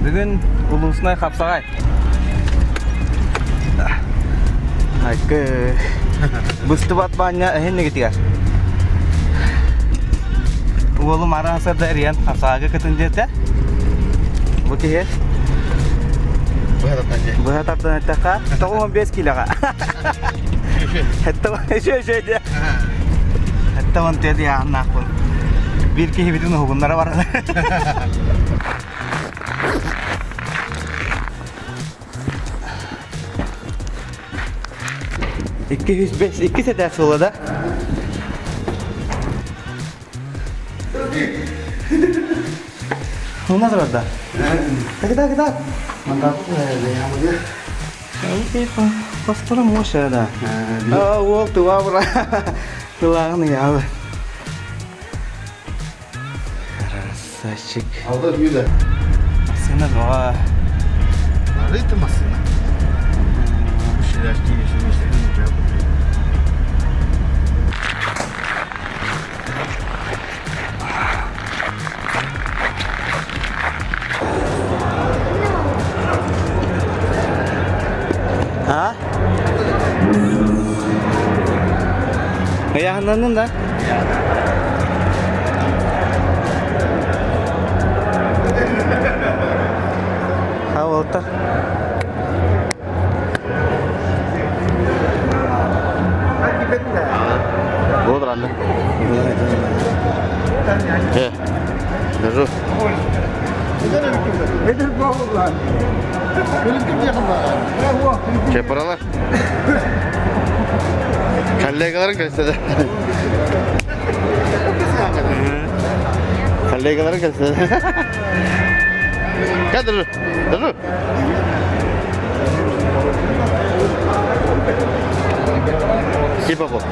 Бүгүн улуусунай хапсаҕай. Айкы быстыбат баанньа эһиннигитигэр. Уолум араасарда эрийэн хапсаҕайга кытын диэтэ. Бу киһи быһа тардан эттэххэ 95 киилэҕэ. Үчү диэ. Эттэ он тиэ диэҕиннаахпын. Биир киһибитин уһугуннара баран. 205, иккис этээс буолла да? У нас да. Так, так, так. Постора моща да. Уол тыва бура. Тылағын ыйаабы. Красавчик. Алда үйде. Массыына бөҕө. Нарыйты массыына. А? Ыйааһыннаннын да? Ha уолаттар. Вот рано. Э, держу. Чепаралар. Коллегаларың кэлсэ Коллегаларың кэлсэ Держу, держу. Типа вот.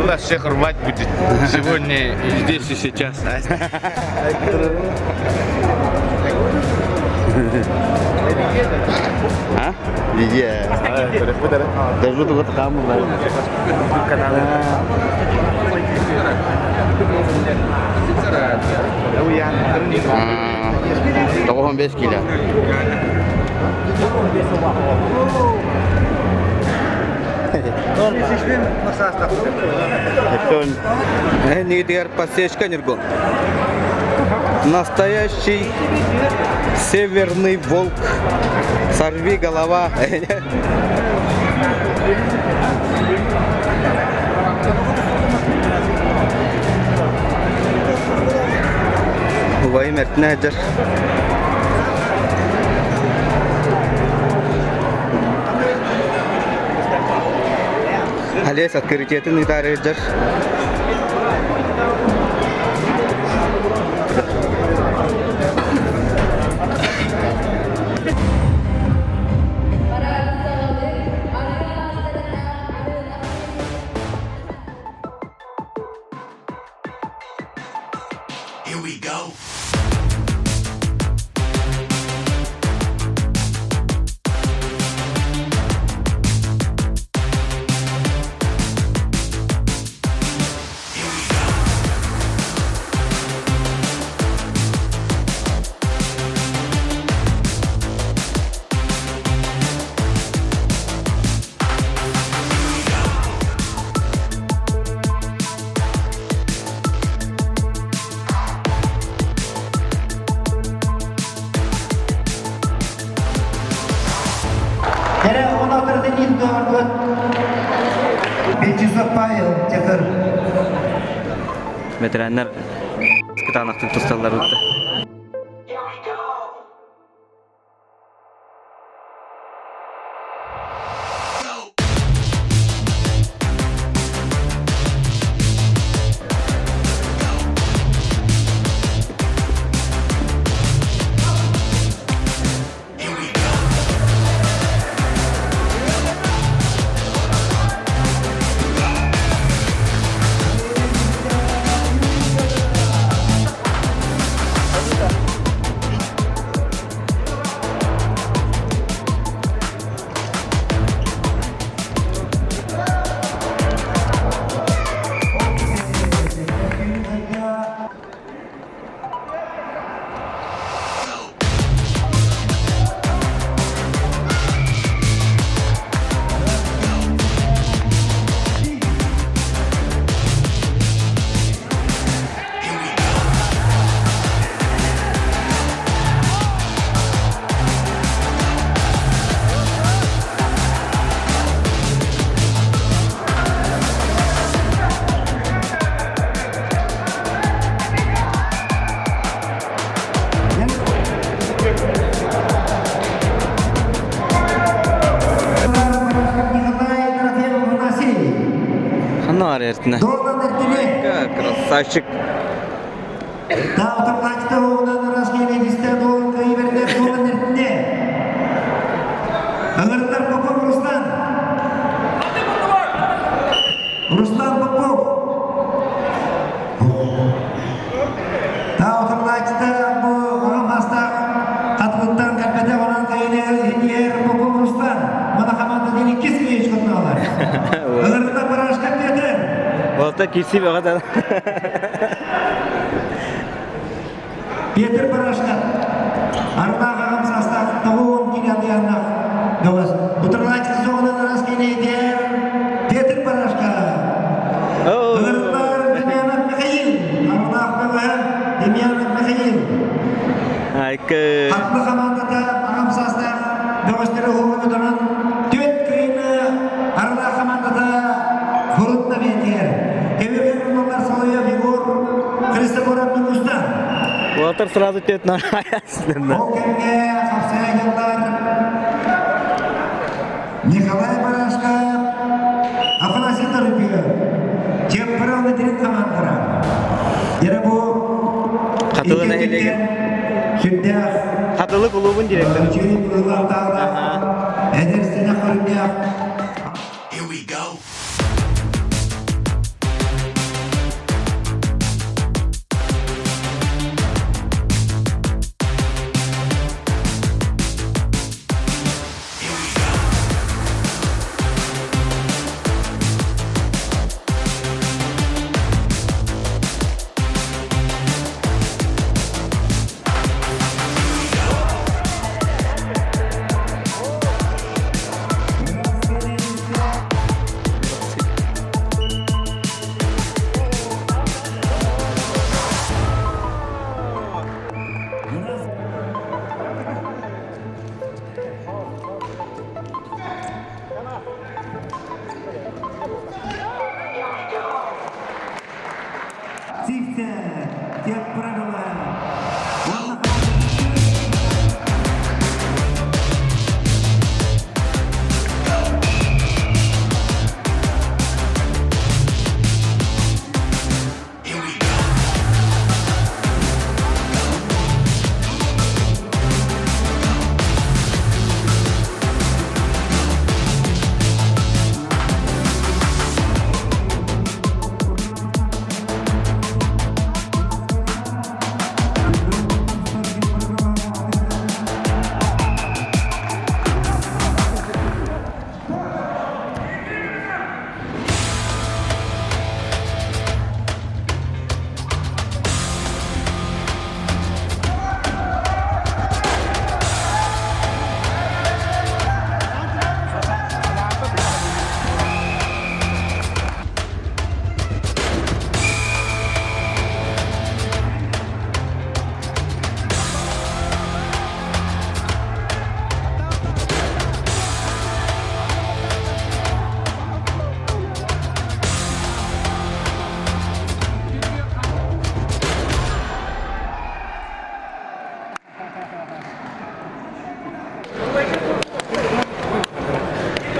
Нас всех рвать будет сегодня и здесь и сейчас. А? Виде. Держу только там. 95 кило. Негитигэр подсечка ньургун. Настоящий северный волк. Сорви голова. Убайым эртинэ сылдьар. Олесь открытиетын ыытаары сылдьар. Here we go. Эрэ он доорбут Вячеслав Павел Чакыр. Ветераннар кытаанахтык тусталлар ытты. Естественно. Красавчик. Руслан Попов. Таутарлааччыта бу оҕо хастаах хатылыттан кэлбэтэх онон кайыны иһитиэр Попов Руслан мана хамаанда диэн иккис киһи көтнөҕөлөр. Ыҥырыта Барашка Петр. Болта киси бөҕө да. Петр Барашка Ардаах аҕам саастаах тоҕуон кини адыйаннах бөҕөс. Бутурлааччы соҕунан арас киинэйдэр Петр Барашка. Ыҥырыттар Демьянов Михаил. Ардаах бөҕөһө Демьянов Михаил. Айкы. Хатлы хамаандата аҕам саастаах бөҕөстөрү уһугунан түөрт кыайыыны Ардаах хамаандата Фрутна биэтигэр. Кэбиргэн Улалар Соловьев Егор Христофоров Ньургустан. Уолаттар сразу тет Ол кэмҥэ хапсайа дьыллар Николай Барашка, Афанасий Тарыпьев, Чеппара Дмитрий командара. Дьэ бу Хатылы нэһилиэгин сүрдээх Хатылы кулуубун директора. үчүгэй быһыылаах эдэр сэнэх көрүҥнээх Here we go.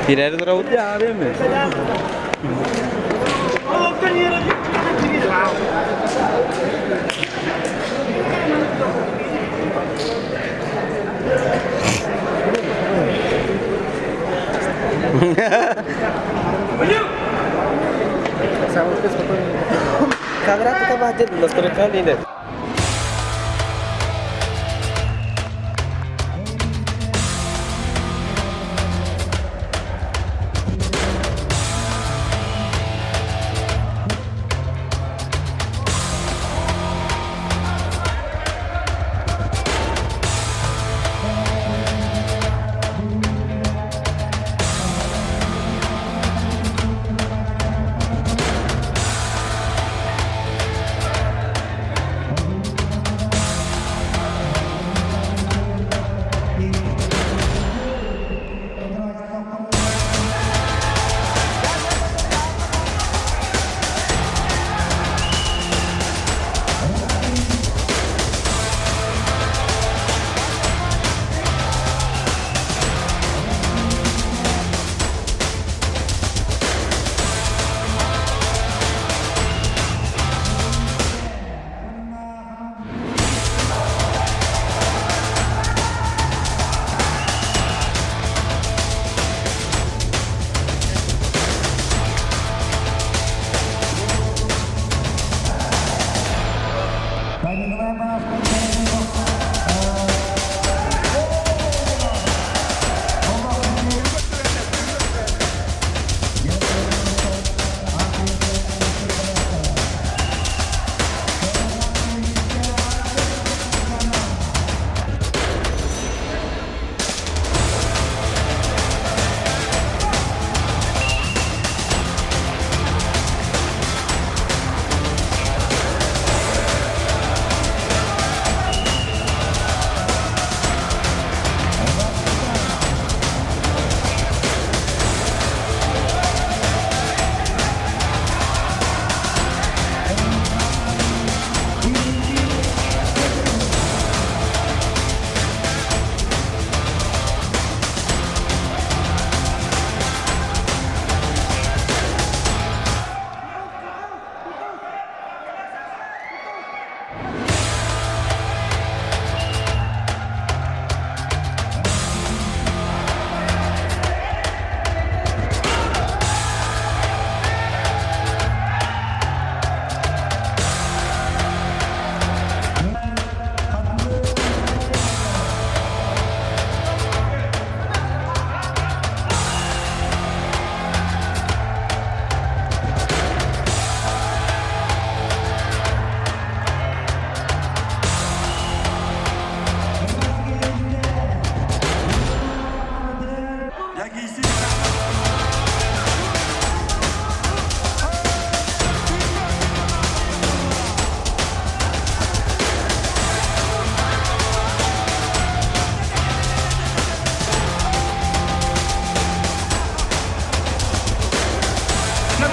Тирээри турабыт. Камера тута Николай Барашков.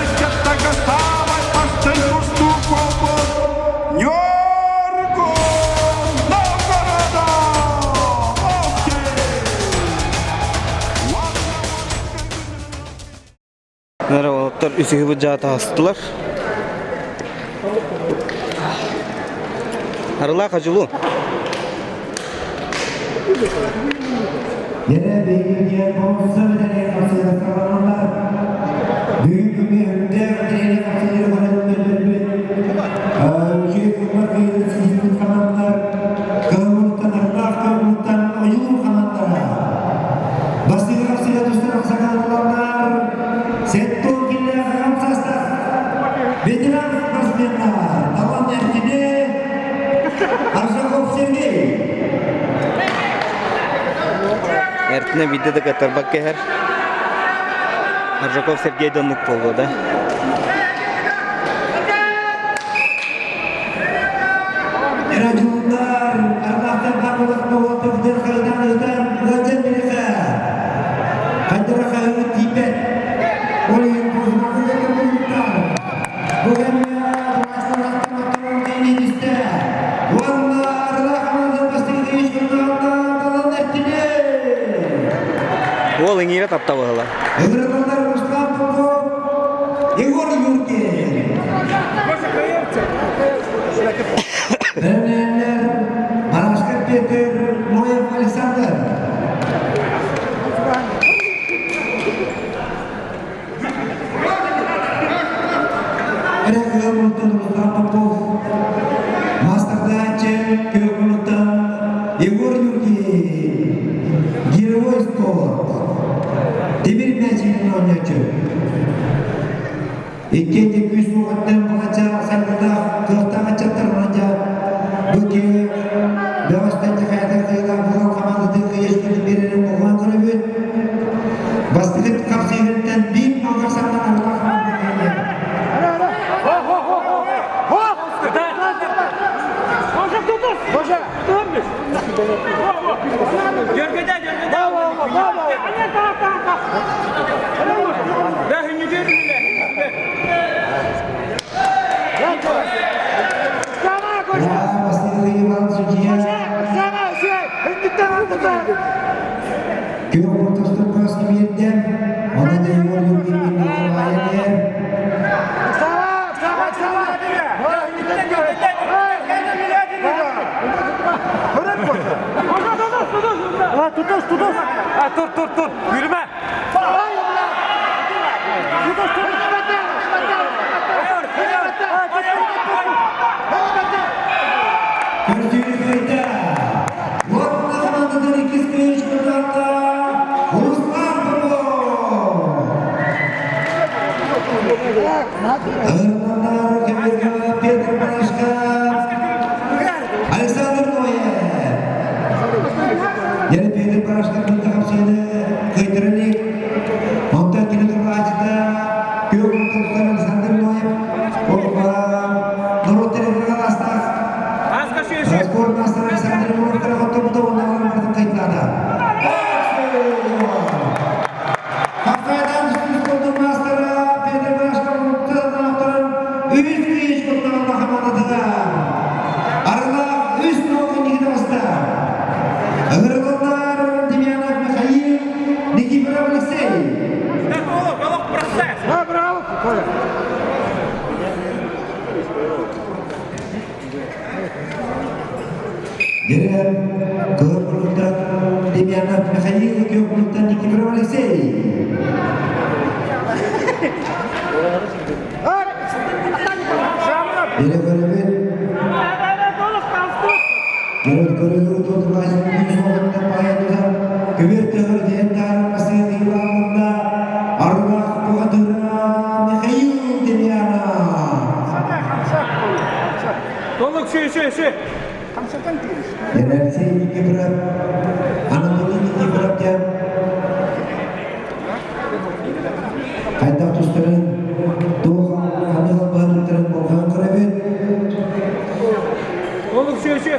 Ыччаттарга саамай бастыҥ тустуу буолбут Ньургун Новгородов! Нара уолаттар үсүһү быдьаа таһыстылар. Арылаах Ажылу. Yine beygirgen bolsa nereye kapsayla kazanırlar. Büyük bir önde nereye kapsayla kazanırlar. Үчүгэй курбар кыйды сиһиппит хаманнар, кыһыммыттан ардаах кыһыммыттан ойуун хаманнара. Бастыгы хапсыга тустар аксакаллар, сеттон киллээх хамсастах, ветеран спортсменнар, Талан Эркине, Аржаков Сергей. Эртине биирдэ да кыаттарбакка иһэр. Аржаков Сергей да оннук буолуо да. Радиолар, ардаахтан бааллах буолуохтар хайдан ыытан ыалдьан бириэхэ. Хайдара хаһыҥы тиийбэт. Ол иһин куһумаҕы көмөлүктэр. Бу кэмҥэ быраасларахтан киинистэ. Уонна арылаах аманатын бастакы талан эртине. Уол иҥиирэ таптабыһыла. Ыҥырыллар Руслан Попов, Егор Юркин. Бэлэмнээннэр Барашков Петр, Ноев Александр. Эрэ кыһыл Руслан Попов, мастердааччы Күөх Егор Юркин, Гировой спорт, Тимир мээчигин оонньооччу. Иккиэн күүс уоҕуттан баҕача сайдыылаах кыахтаах ыччаттар манадьа бу киһи бөҕөстөн дьахайатар кыайыылаах буолан хамаандатын кыйыашкытын биэрэрин болҕойон көрөбүт. Бастакы хапсыһыыттан биир малга саннан арылаах хамаанда кыайда. Бастакы Иван судья Күөх ортостон көс кимиэрдэн, оны да Егор Юргин Николаевер. Тур тур тур yürüme. Көрсүүнү кыайда. Уонна хамаандатын иккис кыайыч кытаатта Руслан Попов. Ырмандар көмөргө Петр Барашка, Александр Ноев. Яны Петр Барашка кытта хапсыыны кыайтаран Онтон кини турбаачыта күөх тустар Александр Ноев норуот телевизорга Спорт мастера Александр Егоровтара хотторбута уонна барытын кайтаата. Хапсайдан спортун мастера Петр Барашков үс күйіш құттығында хамандатыға. Арылақ үс нолға негіді баста. Ыҥырыланнар Демьянов Михаил, Никифоров Алексей. Дерев Кыһыл Демьянов Михаил, Көкмүттэн Никифоров Алексей. Дерев көрөбүт. Дерев көрөбүт Көбүр төгөр диэн таарыммасы ыйылаанында Арылах Бухатыра Михаил Демьянов. Толук шү шү шү. Алексей Никифоров, Анатолий Никифоров диэн хайдах тустарын, туох ханнык албаһы туттарын болҕойон көрөбүт. Толук шү шү.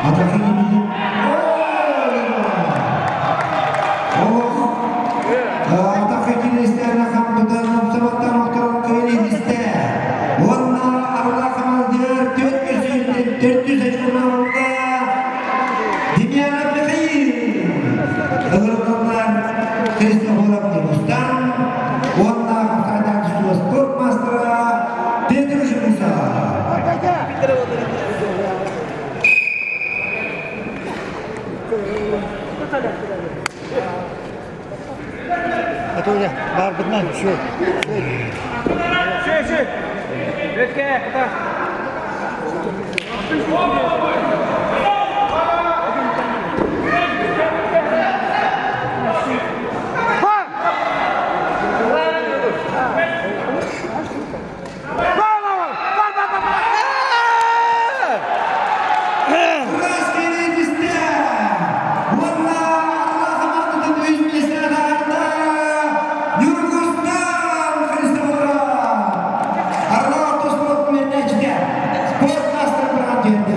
Атака кимитин Атака киристээнэ хамтутан умсабаттан охторон кыйын истэ. Уонна Арла хамандыр 400 очконалга Демьянов Михаил ыҥырыллар Христофоров Ньургустан уонна Хапсаайдаах спорт мастера Петр Жемусов. Шү шү. Өтке, кыта. Раз киирбистэ! Уонна Арла хамаандатын үс миэстэ таһаарда Ньургустан Христофоров! Арла автоспорт үөрэнээччитэ, спорт маастар быраҕан түһэрдэ.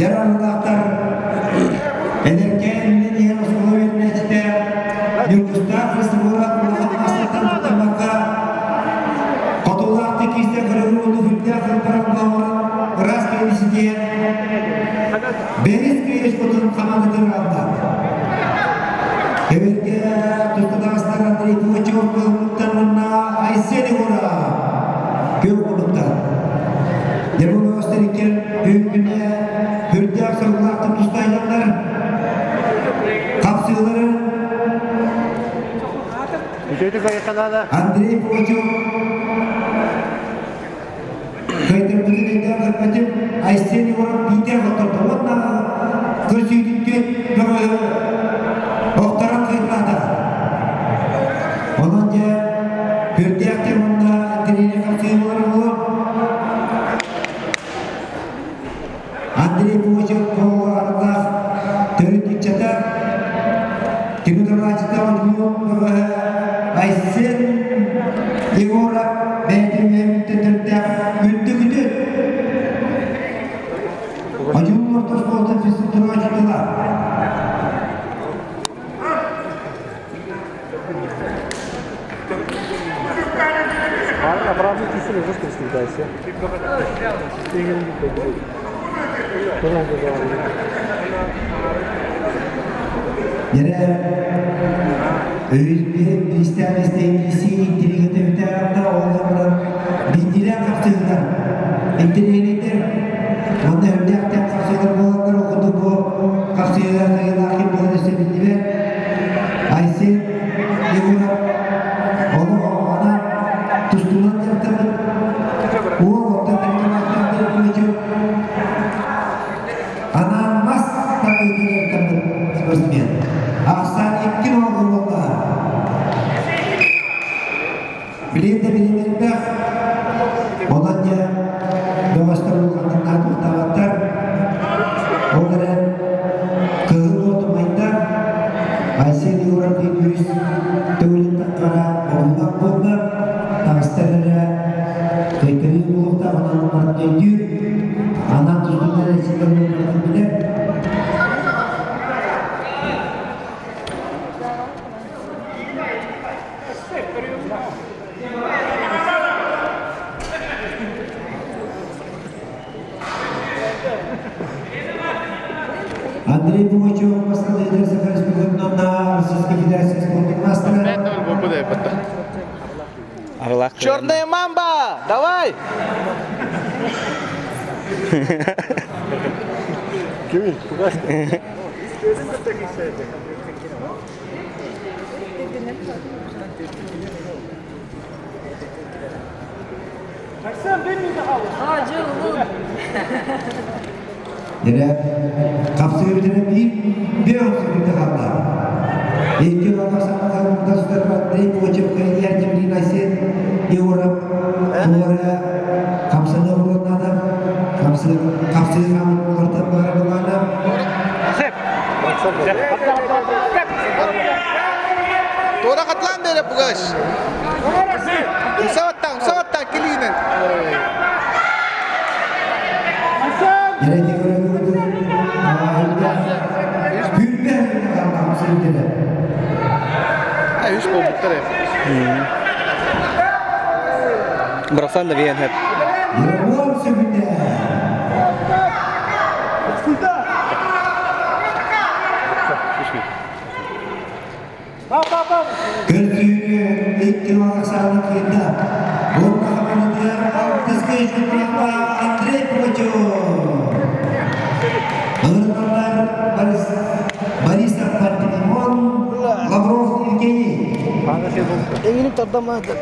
Яраллаахтар эдэркээн үлэн иһэр оскуола үөрэнээччитэ Ньургустаах Христофоров улахан маастартан туттарбакка хотуулаахтык киирсэ көрөгү үрдээх ырбаран буолан ыраас киһини ситиһэн бэрис киириш хотун хамаандатын ылла. Эбэргэ тустадаастар Андрей Пугачев кылмыттан уонна Айсен Егоров күөх муннуктан. Дьэ иккен бүгүнэ үрдээх сорулаахтык тустаһыйаллар. Хапсыыларын Андрей Пугачев кыайтарбытын өйдөөн көрбөтүм. Айсен Егоров биитэр хоттордо. Уонна көрсүүтүттүн бөҕө охторон кыайтаата. Онон дьэ үрдээхтэр уонна тренер хапсыы буолар буолуо. Андрей Пугачев ардаах төрүт ыччата Тимур Одьулуун бөҕөһө Айсен Егоров бэйэтин үөрүүттэн үрдүгүтүн Одьулуун орто оскуолатын физкультура учуутала. Yere Өйүспүт истээн истэйдиси интрига төбүтэ олломран биитилэ. хапсыһыылар, интэриэһинэйдэр уонна үрдээх тэҥ хапсыһыылар буоланнар ол курдук бу хапсыһыыга кыайыылаах ким буолан өссө биллибэт. Айсен Егоров олох анаан тустуунан дьарыктаммыт уол оттон Николай Петрович анаан мас тардыытын дьарыктаммыт спортсмен. Ахсаан икки уол буолла. Билиэн да билим элбэх, онон дьэ бөҕөстөр улаханнык туохтаабаттар. Ол эрэн кыһыл уоту майдар, Айсен Егоров үс төгүлүн таххара бобуулаах буолла, таҕыстар эрэ кыайтарыы буолуохтаах, онон барытын өйдүүр, анаан тустууна эрэ барытын билэр. Андрей Пугачев Москвада Саха Республикатынан Российской Федерация спортын мастера. Черная мамба! Давай! Дэрэ хапсыы бүтэрэ биир биир сөбүтэ хаалла. Икки уолга саҥа сытар Андрей Пугачев Илья Дмитрий Айсен Егоров туора хамсаны оруоннаата. Хамсы хапсыы хаамын олортон баара былаана. Туора хатылаан бере Пугач. Умсаваттан, умсаваттан килиинен. Дэрэ Хүрбэ хамсы бүтэрэ. Үс болбуттар Бырахсан да биэн хэп. Уон сөбүтэ. Көрсүүнү икки ахсааны кыйда. Уонна хаманатыгар алтыска үчүгэй Андрей Пугачев. Ылырналар Борис Борисов Пантелеймон, Лавров Евгений. Эңини тардамады.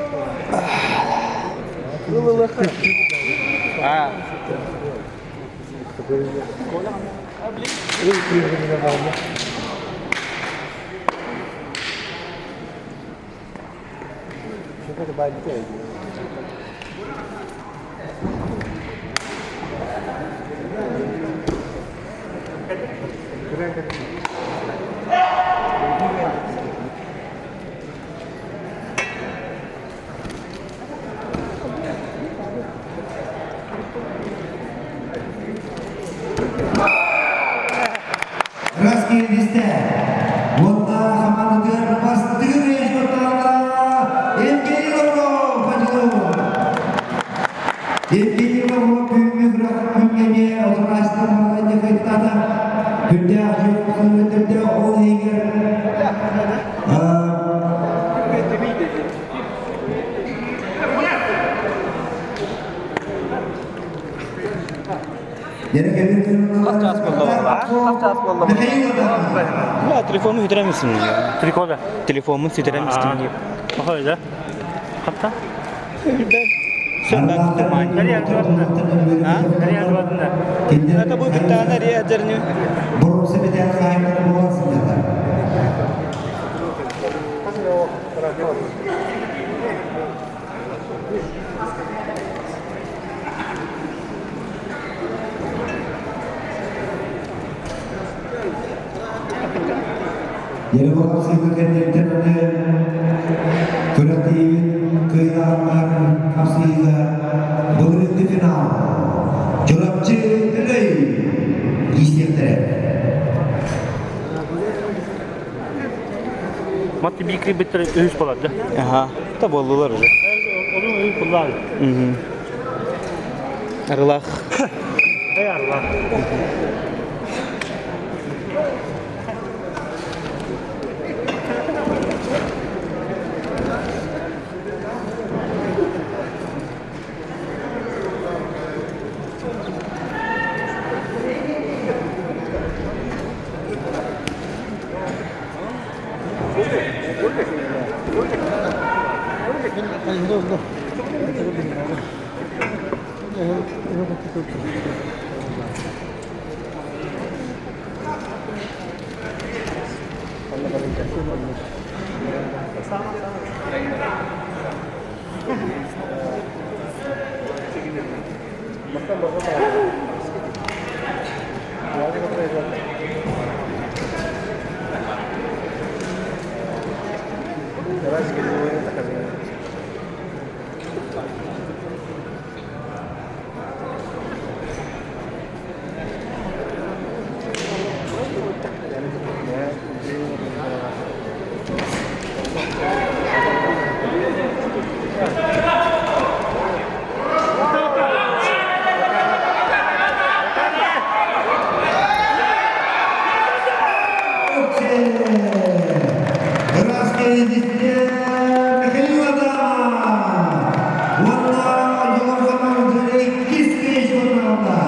Раз киирдистэ. Уонна хамаандатыгар бастыыр ешкотталата Евгений Лавров Фадилов. Евгений Лавров бүгүҥҥү күрэх күҥҥэ отураастан баран кыттата. Күндээх дьиэ ол иһигэр Хас чаас буолла буолла? Хас чаас буолла буолла? Телефону сүтэрэммисин Трикода. Телефоммун сүтэрэммистим диye. Похоже, да? Хатта? Это бу биттаана риэдерни. Боруса битэн хаайдар буолан сылдьаллар. Yeri хапсыыга кэнниттэн аны күрэхтэһиибит кыайыылаахтар хапсыыга былырыыҥҥы финал Чурапчы Төлөй киирсиэхтэрэ. Матты биир биттер үһүс болады. Аха, та боллулар уже. Onun үһүс буллар. Арылах. Эй арылах. Михаил Адамов уонна Дьулурҕан иккис киһи буолла.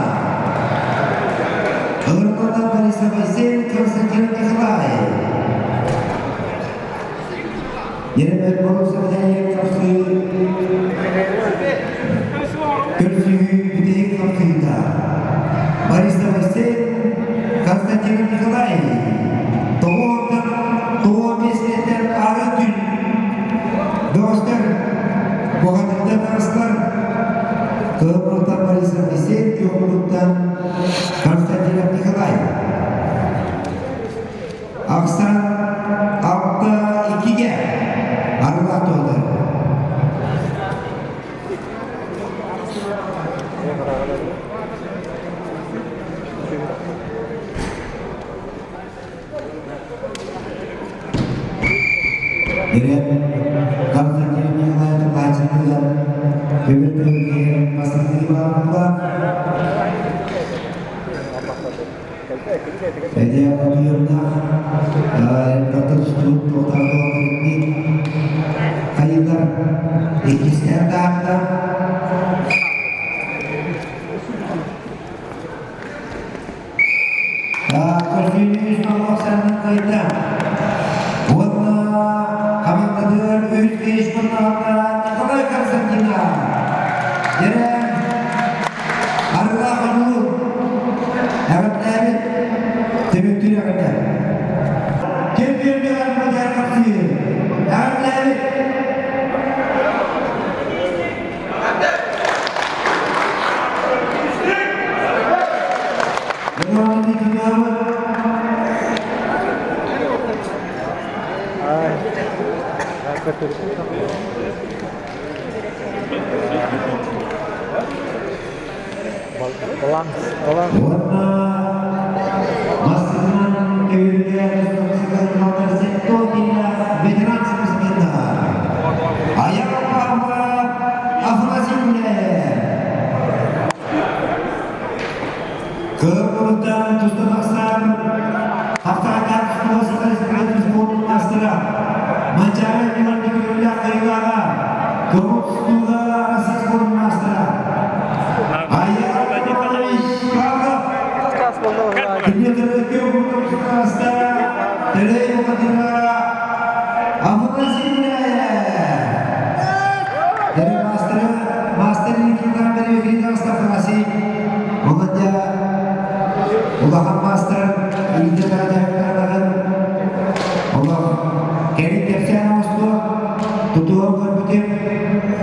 Ылырбата Борисов Айсен Константин Николаев. Еремей Борисов Көрсүһүү бүтэһик хапсыыта. Борисов Айсен Константин Николаевич тоҕуоттан тоҕуо биэстэн ары күн бөҕөстөр бухатыттан арыстар Кыыммыттан Борисов Айсен Күөҕүттэн Константинов Николай Ахсан 6-2-ге арыла туолар. Ирен Константин Николаевич Лачиныгар көмір көмірге бастығы бағымға Эдия Матвеевна Татарстан тоқтарды Хайылар иккистээн даахта Көрсүүнү үс норуоксанын кыайда. Уонна хамандатыгар үс киһи Николай Константинов. Дьэрэ Арыла Хонуу эҕэрдээбит түмүктүүр эҕэрдэ. Ким биэрбиҕэр модер хапсыыр. Эҕэрдээбит. Уонна бастакынан өйүллэр ветеран спортсменнар Аян Павлов Афанасьевне Кыргызстан тустан тахсан Хаптаакан тустууга республикатын маастара Манчаары Иван Николаевич Кайылаҕа Көҥүл тустууга Россия спордун маастара Аян Иванович Павлов Дмитрий Терей Бухатыра Афанасий Терей мастера мастер Никита Андреевич Афанасий Молодя улахан мастер илдьэ дьарыктаанаҕын олох кэлин кэпсээн оҥостуо тутуһан көрбүтүм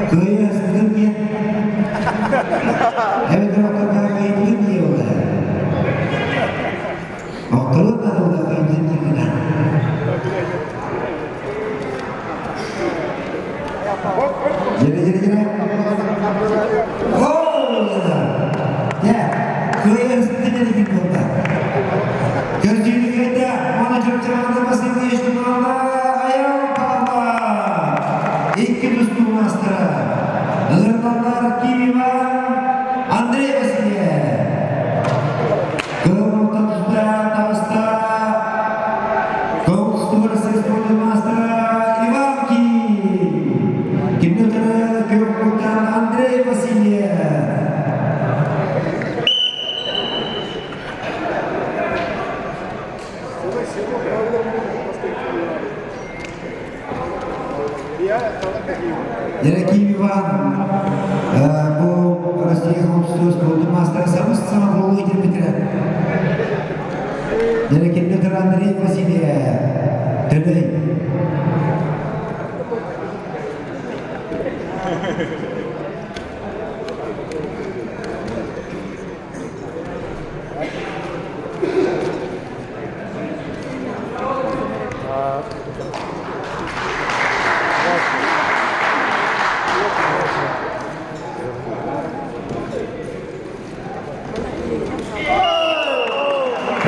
кыайыы астыгын диэн эбэтэр оттон кыайдыгын дии ол охторун да тылда кыайдын диигинэ Дьэрэ дьэрэ дьэрэ Дьэ, кыайыы астыгын буолла. Көрдүүнү уонна чөпчөҕөнө бастакы Аян Павлов, икки тустуу маастара, Ылырналлар Ким Иван, Андрей Васильев. Кылымыттан тустаан таҕыста Көҥүл спорт маастара Иван Ким. Кимнөтөрө Көкмуттан Андрей Васильев. Дорогие Иван, бу Россия Төлөй.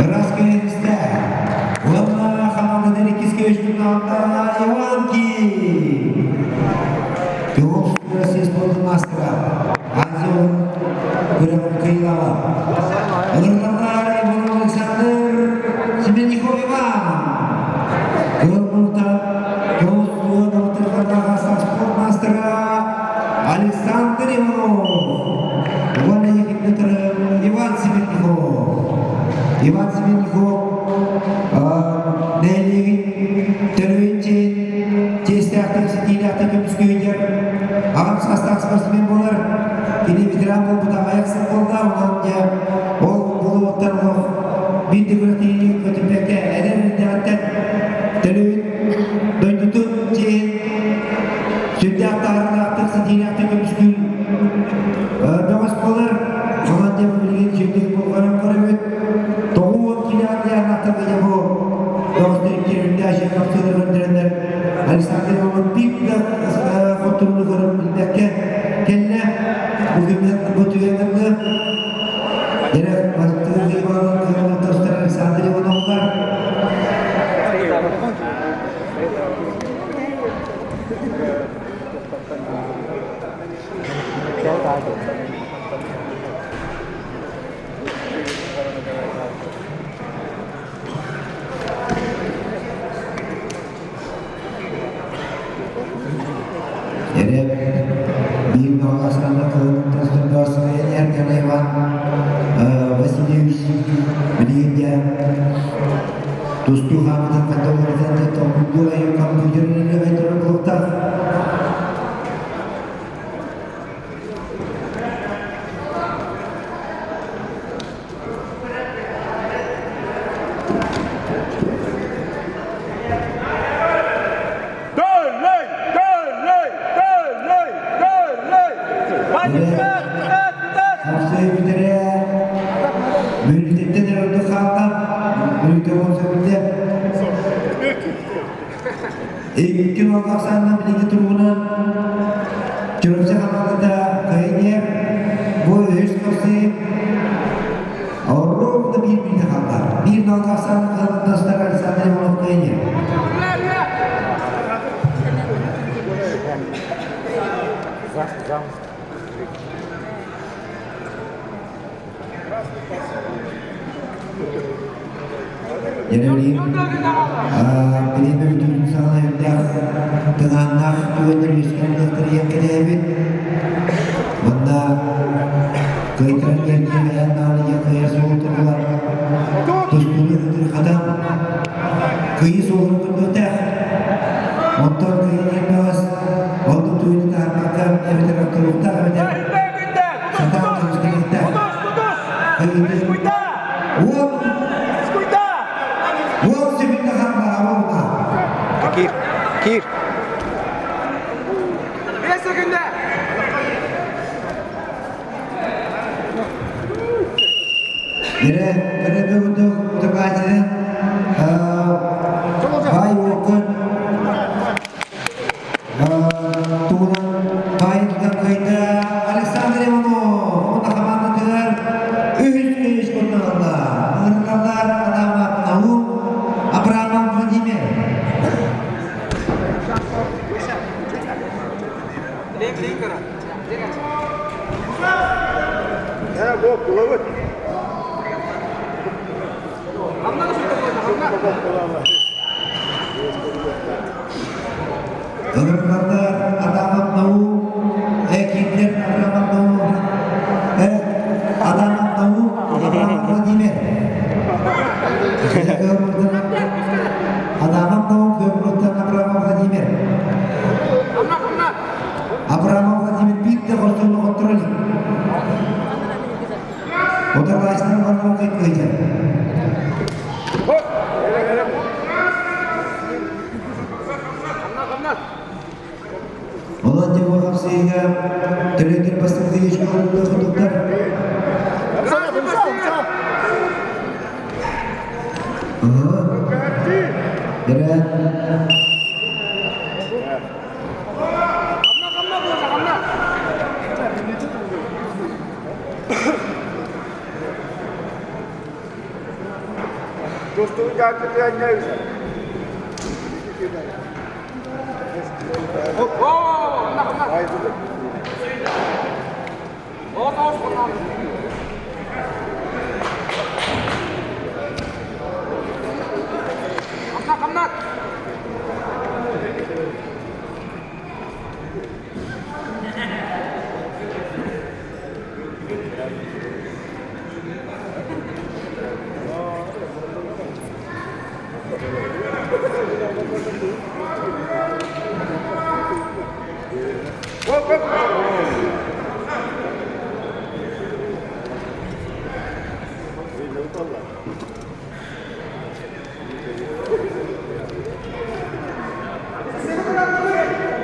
Ыраас кэлиистэ. Уонна хамаандадан иккис көмүскүн Иван Ки. Тюм Россия спортун мастера. Азия күрэҕин кыайыылааҕа. Ыҥырыллар Иванов Александр Семенников Иван. Кыыл Тус спорт мастера Александр Иванов. Уонна Иван Семенников. Иван Семенников нэһилиэгин төрүөччү чиэстээхтик, ситиилээхтик көмүскүүтүгэр аҕам саастаах спортсмен буолар. Кини ветеран буолбута аҕыйах сыл буолла, онон дьэ ол булуоттан олох биир да күрэхтэһиини көтүппэккэ эдэр эрдэҕиттэн төлөбүт дойдутун чиэһин сүрдээх таһаарыылаахтык, ситиилээхтик көмүскүүр бөҕөс буолар. Онон дьэ билигин сүрдээх болҕойон көрөбүт. 90 километр анахтарга дьэ бу бөҕөстөр киирэрдээх хапсыылар көрдөрөннөр Александр Иванов биир да хотторууну көрөн билбэккэ кэллэ. Бу күннэр бу түгэннэргэ Дирек Мастыр Иванов Александр Ивановлар Эрэ биир баҕалаахтарга кылын Эргана Иван Васильевич билигин дьэ тустуу хаамытын категориятын толкуйдуу компьютер үлэлэбэтэр буолуохтаах. Хапсай бүтэрэ мүнүүтэттэн эрэ ордук хаалла. Мүнүүтэ буолса бүтэ. Икки уон ахсаанынан билиҥҥи туругунан Чурапчы хамаандата кыайан бу үһүс хапсай ровно биир мүнүүтэ хаалла. Биир нолга ахсаанынан кыаллан Александр Иванов кыайан. Дьэ, билигин бүтүн саҕана үрдээх тыҥааннаах түгэннэр үөскээн кыахтарыйан кэлээбит. Манна кыайтаран кэлбит айан наалыйа кыайар суолу тобулар тустууну ытырхатан кыйы суолун көрбөтөх. Онтон кыйын эрбэҕэс оннук түгэни таһаарбакка эбэтэр охторуохтаах эбэтэр сатаан көмүскэниэхтээх. Кыйыытын уон уон секунда хаалла уна. Кир, кир. Дьэ, кэрэ бүгүндүк утукааччынан баай уоккун тугунан баайытынан кыайда Александр Иванов уонна хамаандатыгар үһүс көмүс кунналла. Ыҥырыллар Адамов Наум, Абрамов Владимир. Ыҥырыллар Адамов Наум, Экиндер Абрамов Наум, Адамов Наум, Абрамов Владимир. Адамов Наум, Абрамов Владимир. Абрамов Владимир биир да хорсунну хотторо илик. Отарбаачтан баран кыйдыр. хапсыыга төлөтөр бастакы хотуттар. Дөрө.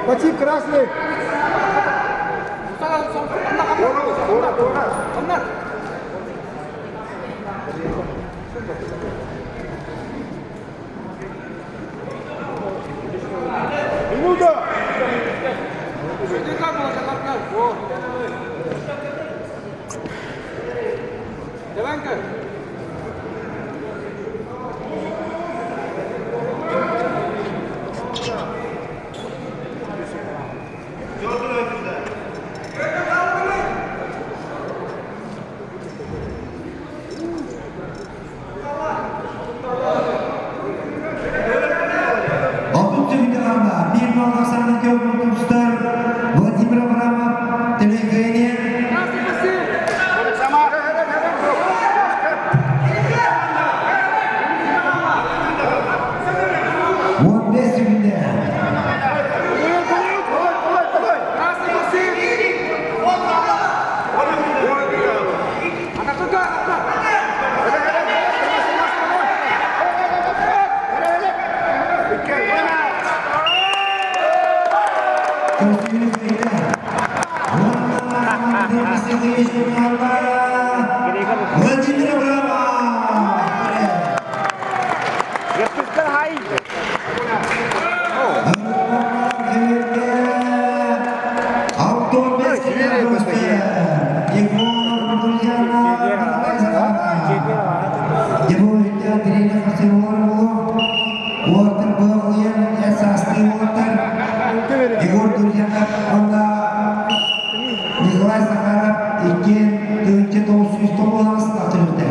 Потип красный. Минута! Алтын түгүндө анда бир балл Оксана Кёбутовстар Владимир Абрамов Телегенен Он бес түгүндө. Владимир Абрамов! Егор Друзьянов, онда Николай Захаров, иккен тыынча тоғыз жүз тоғыз атырықты.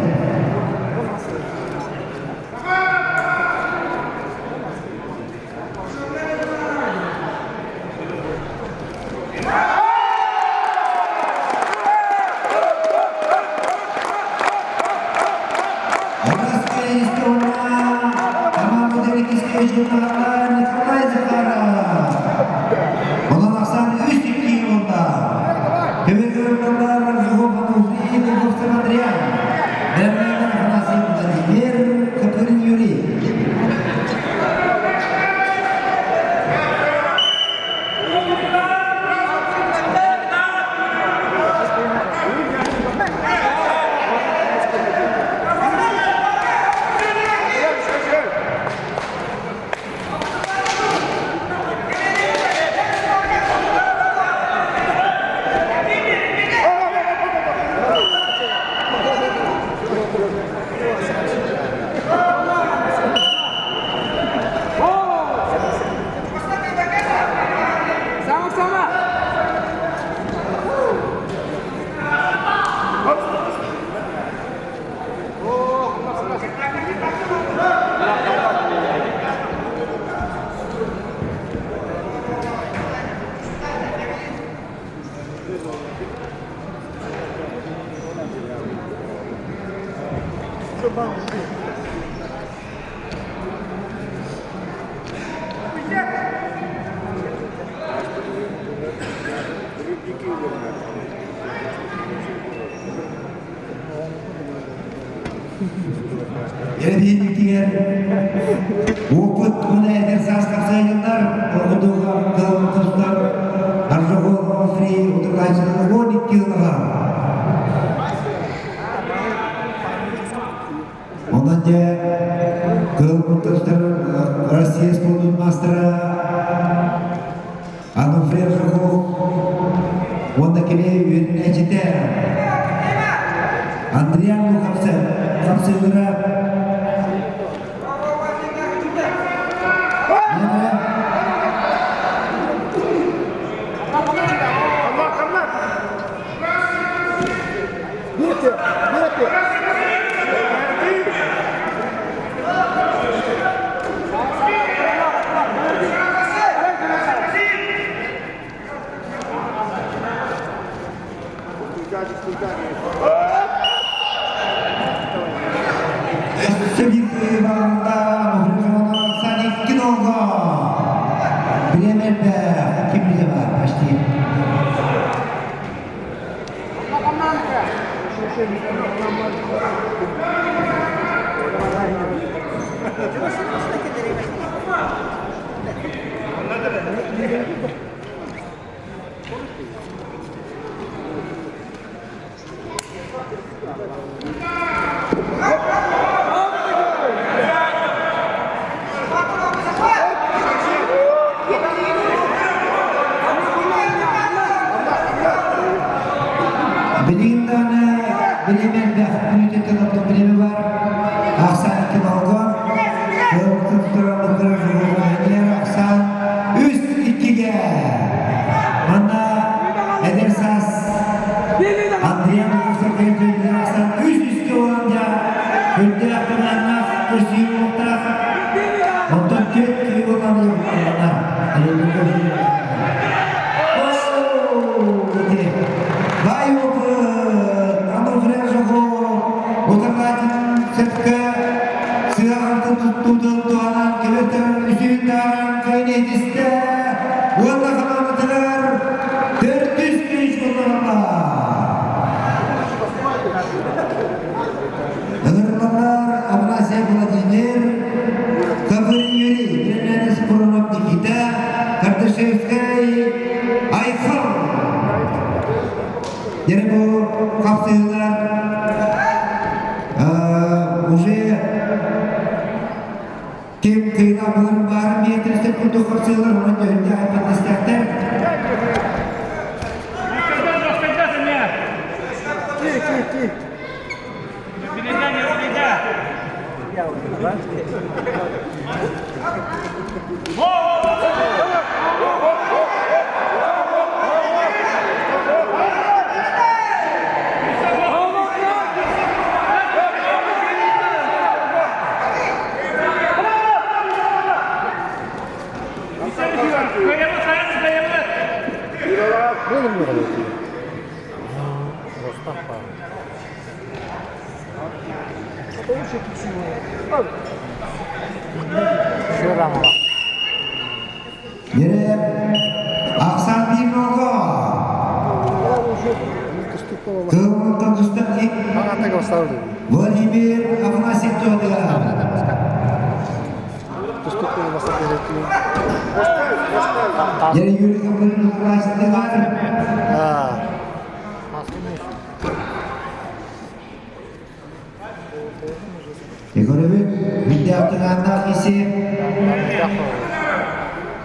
Николай Захаров. Онан Оксана үс онда. Владимир Копырин Юрий. Ербиндіктер опыт мұны әдер састық сайындар, оқытуға қылмыстар, аржығол Жуковский утарылааччылар 12 ылаҕа. Онон дьэ кыыл куттастар Россия спордун маастара Ануфрий Жуков уонна кини үөрэнээччитэ Андриан Лукавцев хапсыылара Өссө биир кыайыылааҕында Мухрижанова Киноға бириэмэ элбэх ким билэ бар почти. Билигин даҕаны бириэмэ элбэх мүнүүтэ ордук бириэмэ бар. Ахсаан киноҕа Ахсаан үс иккигэ. Манна эдэр саас Андриан Ахсан үс үскэ олан үрдээх туманнаах көстүү буолуохтаах. Онтон түөрт киһи буолан Бай опыт, Ануфрий Жуков, утарылааччы сөпкө сыаҕартын туттуутун туһанан кэбиртэн үсүн тааран кэйнэтистэ уонна хамаандатыгар төрдүс күүс булларда. Ыҥырыллар Афанасьев Владимир, Копырин Юрий, Биринэнис Курунов Никита, Кардашевскай Айхал. Дьэ бу хапсыһыылар уже ким кыйла булар баарын биэртэрсек курдук хапсыһыылар онон дьөһүннэ айбаттастаахтар. Дьэ, Ахсаан биир нолго. Кылмыттан тустан Владимир Афанасьев туһатыгар. Дьэ, Юрий Копырин Афанасьевтыгар. Егорович, Видяхтыгааннаах иси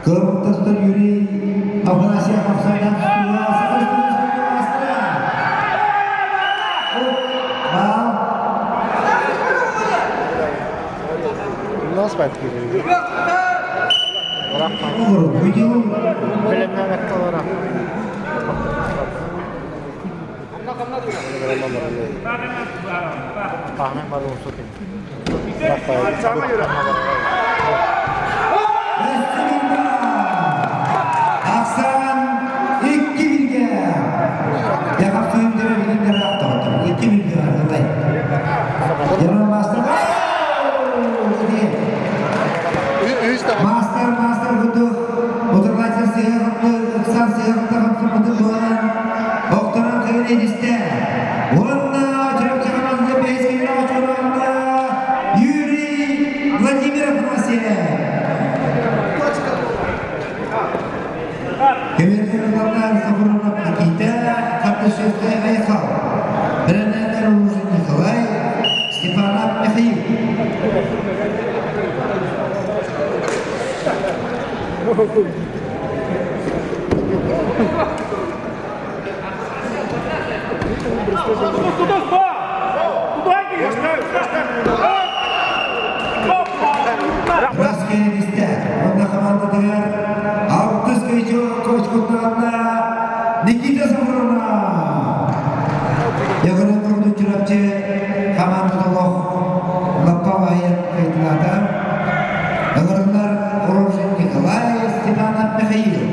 Кылмыттастар Юрий Афанасьев Афсайдан Ахсан икки билгэ. Якап сүйүндөрө билиндер аттоотор. Икки билгэ бардатай. Герман мастер. Мастер, мастер куту. Утарлачы сыһыахты, ыксан сыһыахты хамсаммытын буолан, охторон кыһын эдистэ. Уонна Чурапчы хамаандата бэһис киһилээх очуруонна Юрий Владимир Афанасьев. Кемерден Сафронов Никита. Раз кэлистэ. Онно хамаандатыгар алтыс көчкутнаанна Никита Сафронов. Ягырын курдук Чурапчы хамаандата олох лаппа баайан кыайтылаата. Ыҥырыллар Рожин Николай Степанов Михаил.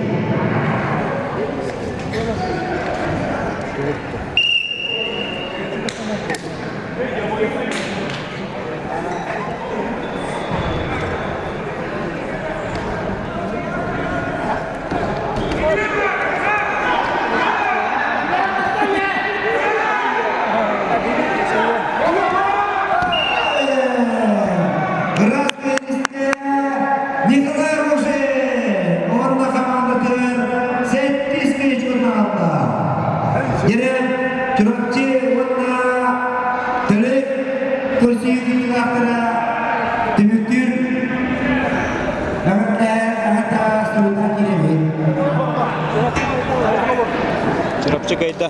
Николай Рожин уонна хамаандатыгар сэттис күн аҕалла. Дьэрэ Чурапчы уонна Төлөй көрсүһүү кыттыылаахтара түмүктүүр эҕэрдэ суруйда киирэбит. Чурапчы кыайда.